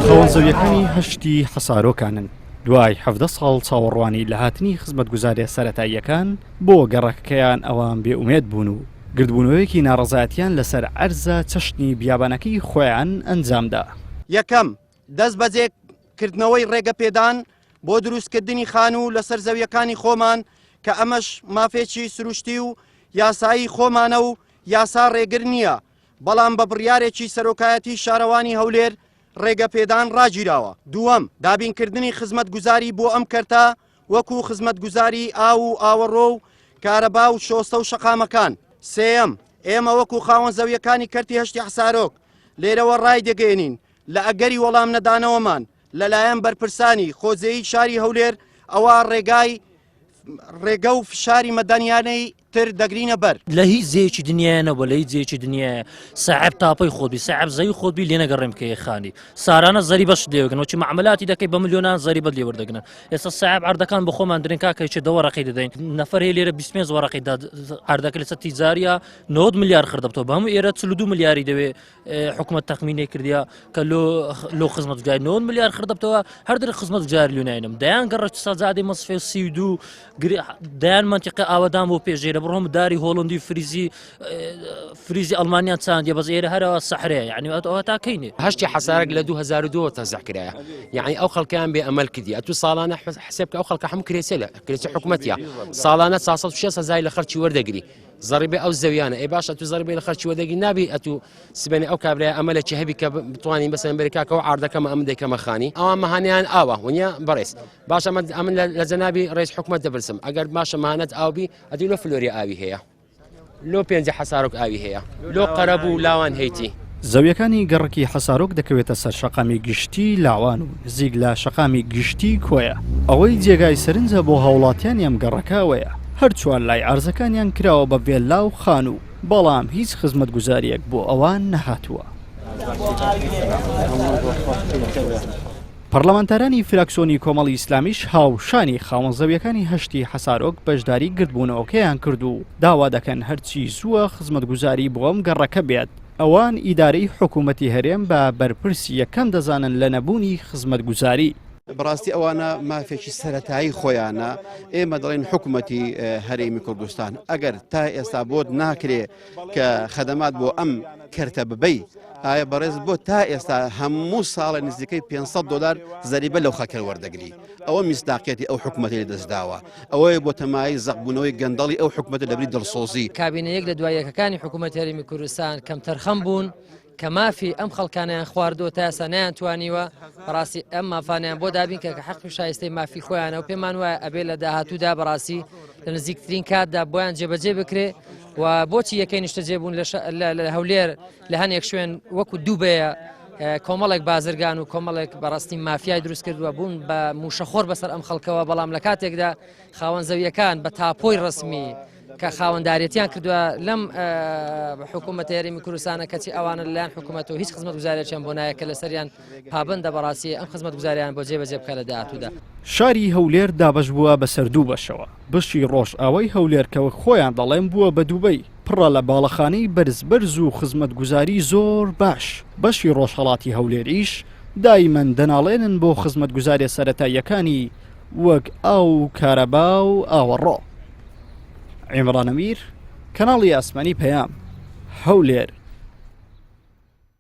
خاوەن زەویەکانی هەشتی حەسارۆکانن دوای 17 ساڵ چاوەڕوانی لە هاتنی خزمەتگوزاریە سەرەتاییەکان بۆ گەڕەکەکەیان ئەوان بێ ئومێد بوون و گردبوونەوەیەکی ناڕەزایەتیان لەسەر عەرزە چەشنی بیابانەکەی خۆیان ئەنجامدا. یەکەم، دەستبەجێ کردنەوەی ڕێگەپێدان بۆ دروستکردنی خانوو لەسەر زەویەکانی خۆمان کە ئەمەش مافێکی سروشتی و یاسایی خۆمانە و یاسا ڕێگر نییە، بەڵام بە بڕیارێکی سەرۆکایەتی شارەوانی هەولێر ڕێگەپێدان ڕاگیراوە. دووەم، دابینکردنی خزمەتگوزاری بۆ ئەم کەرتە وەکو خزمەتگوزاری ئاو و ئاوەڕۆ و کارەبا و شۆستە و شەقامەکان. سێیەم، ئێمە وەکو خاوەن زەویەکانی کەرتی هەشتی حەسارۆک لێرەوە ڕایدەگەیەنین لە ئەگەری وەڵام نەدانەوەمان لەلایەن بەرپرسانی خۆجێیی شاری هەولێر ئەوا ڕێگای ڕێگە و فشاری مەدەنیانەی تر دەگرینە بەر. لە هیچ جێیەکی دنیایە نەبووە لە هیچ جێیەکی دنیایە ساحێب تاپۆی خۆت بی ساحێب زەوی خۆت بی لێ نەگەڕێن بکەیە خانی سارانە زەریبەشت لێ وەگرن وەچی مەعمەلاتی دەکەی بە ملیۆنان زەریبەت لێ وەردەگرن ئێستا ساحێب عەردەکان بە خۆمان درێن کاکە هیچ دە وەرەقەی دەدەین نەفەر هەیە لێرە 25 وەرەقەی دا عەردەکە لەسەر تیجاریە 90 ملیار خردەبتەوە بە هەموو ئێرە 42 ملیاری دەوێ حکومەت تەخمینەی کردیە کە لۆ لۆ خزمەتگوزاری 90 ملیار خردەبتەوە هەر در خزمەتگوزاری لۆ ناینم دەیان گەڕەک سەجادەی مەسفێ 32 دەیان منتیقە ئاوەدان بۆ پێشێرە بڕۆم داری هۆڵندی فریزی فریزی ئەڵمانیان چاندیە بەس ئێرە هەرەوە سەحرەیە یعنی ئەوە تا کەینێ هەشتی حەسارێک لە 2002 تەزع کرایە یعنی ئەو خەڵکیان بێ ئەمەل کردی ئەتو ساڵانە حسێب کە ئەو خەڵکە هەموو کرێسێ لە کرێسی حکومەتە ساڵانە 460 هەزاری لە خەرچی وەردەگری زەڕیبەی ئەو زەویانە ئەی باشە ئەتو زەڕیبەی لە خەرچی وەدەگری نابی ئەتو سبێنێ ئەو کابرای ئەمە لە چی هەبی کە بتوانین بەسەن بەری کاکەوە عاردەکەمە ئەمن دەیکەمە خانی ئەوان مەهانیان ئاوە ونیە بەڕێز باشە ئەمن ئەمن لە جەنابی ڕێز حکومەت دەپرسم ئەگەر باشە مەهانەت ئاو بی ئەدی لۆ فلۆری ئاوی هەیە لۆ پێنجە حەسارۆک ئاوی هەیە لۆ قەرەبوو لاوان هەیتی. زەویەکانی گەڕەکی حەسارۆک دەکەوێتە سەر شەقامی گشتی لاوان و نزیک لە شەقامی گشتی کۆیە. ئەوەی جێگای سەرنجە بۆ هاوڵاتیانی ئەم گەڕەکە ئەوەیە هەر چوار لای عەرزەکانیان کراوە بە ڤێللا و خانوو، بەڵام هیچ خزمەتگوزارییەک بۆ ئەوان نەهاتووە. پەرلەمانتارانی فراکسۆنی کۆمەڵی ئیسلامیش هاوشانی خاوەن زەویەکانی هەشتی حەسارۆک بەشداری گردبوونەوەکەیان کرد و داوا دەکەن هەرچی زووە خزمەتگوزاری بۆ ئەم گەڕەکە بێت، ئەوان ئیدارەی حکوومەتی هەرێم بە بەرپرسی یەکەم دەزانن لە نەبوونی خزمەتگوزاری. بەڕاستی ئەوانە مافێکی سەرەتایی خۆیانە، ئێمە دەڵێن حکوومەتی هەرێمی کوردستان ئەگەر تا ئێستا بۆت ناکرێ کە خەدەمات بۆ ئەم کەرتە ببەی ئایا بەڕێز بۆ تا ئێستا هەموو ساڵە نزیکەی 500 دلار زەریبە لەو خەکەر وەردەگری ئەوە میسداقیەتی ئەو حکوومەتی لە دەستداوە ئەوەیە بۆ تەمای زەقبوونەوەی گەندەڵی ئەو حکوومەتە لەبری دڵسۆزی. کابینە یەک لە دوای یەکەکانی حکوومەتی هەرێمی کوردستان کەمتەرخەم بوون کە مافی ئەم خەڵکانیان خواردووە تا ئێستا نەیانتوانیوە بەڕاستی ئەم مافانیان بۆ دابین کە کە حەق و شایستەی مافی خۆیانە و پێمان وایە ئەبێ لە داهاتوودا بەڕاستی لە نزیکترین کاتدا بۆیان جێبەجێ بکرێ و بۆچی یەکەی نیشتەجێبوون لە هەولێر لە هەنێک شوێن وەکو دووبەیە کۆمەڵێک بازرگان و کۆمەڵێک بەڕاستی مافیای دروست کردووە بوون بە موشەخۆر بەسەر ئەم خەڵکەوە بەڵام لە کاتێکدا خاوەن زەویەکان بە تاپۆی ڕسمی کە خاوەندارێتیان کردووە لەم حکوومەتە هەرێمی کوردستانە کەچی ئەوانە لەلایەن حکوومەت و هیچ خزمەت گوزارێکیان بۆ نایە کە لەسەریان پابندە بەڕاستی ئەم خزمەت گوزاریان بۆ جێبەجێ بکە لە داهاتوودا. شاری هەولێر دابەش بووە بەسەر دوو بەشەوە، بەشی ڕۆژئاوای هەولێر کە وەک خۆیان دەڵێن بووە بە دوبەی، پڕە لە باڵەخانەی بەرز بەرز و خزمەتگوزاری زۆر باش، بەشی ڕۆژهەڵاتی هەولێریش دایمەن دەناڵێنن بۆ خزمەتگوزاریە سەرەتاییەکانی وەک ئاو و کارەبا و ئاوەڕۆ. عیمران ئەمیر، کەناڵی ئاسمانی پەیام، هەولێر.